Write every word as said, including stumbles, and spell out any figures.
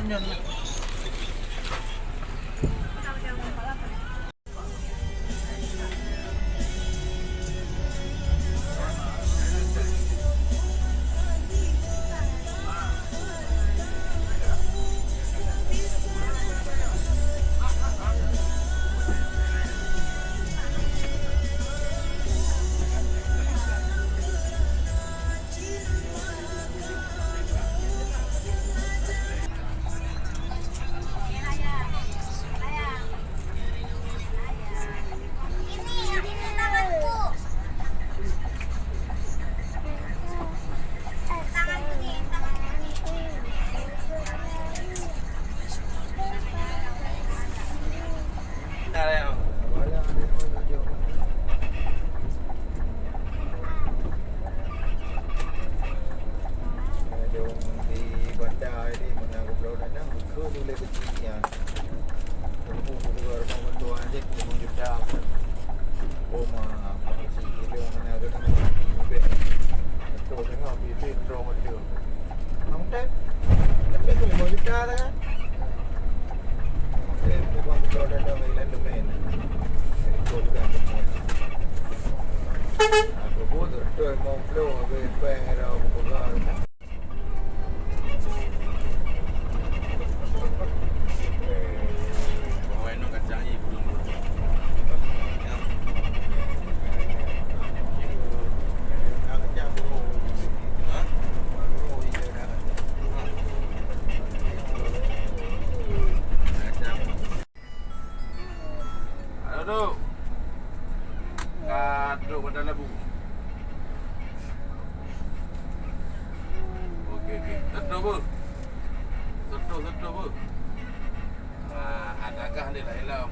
Nyan. Di Banda ini, meunan goblok datang, beutôi ni lé keuchik nyan. Tunggu keluar rumah mertua aja, lima juta pun. Oh, ma, apa sih, dia mana ada nak beli beg. Betul, tengok, beli beg, terus macam. Bang Ted, tapi tu lima juta dah kan? Eh, memang keluar dalam Thailand domain. Itu bukan semua. Aku pun betul mau keluar, habis bank ada, aku pegang. Aduh. Ka trok pada labu. Okey, okey. Seto, Bu. Seto, seto, Bu. Ah, adakah ni lah ilom?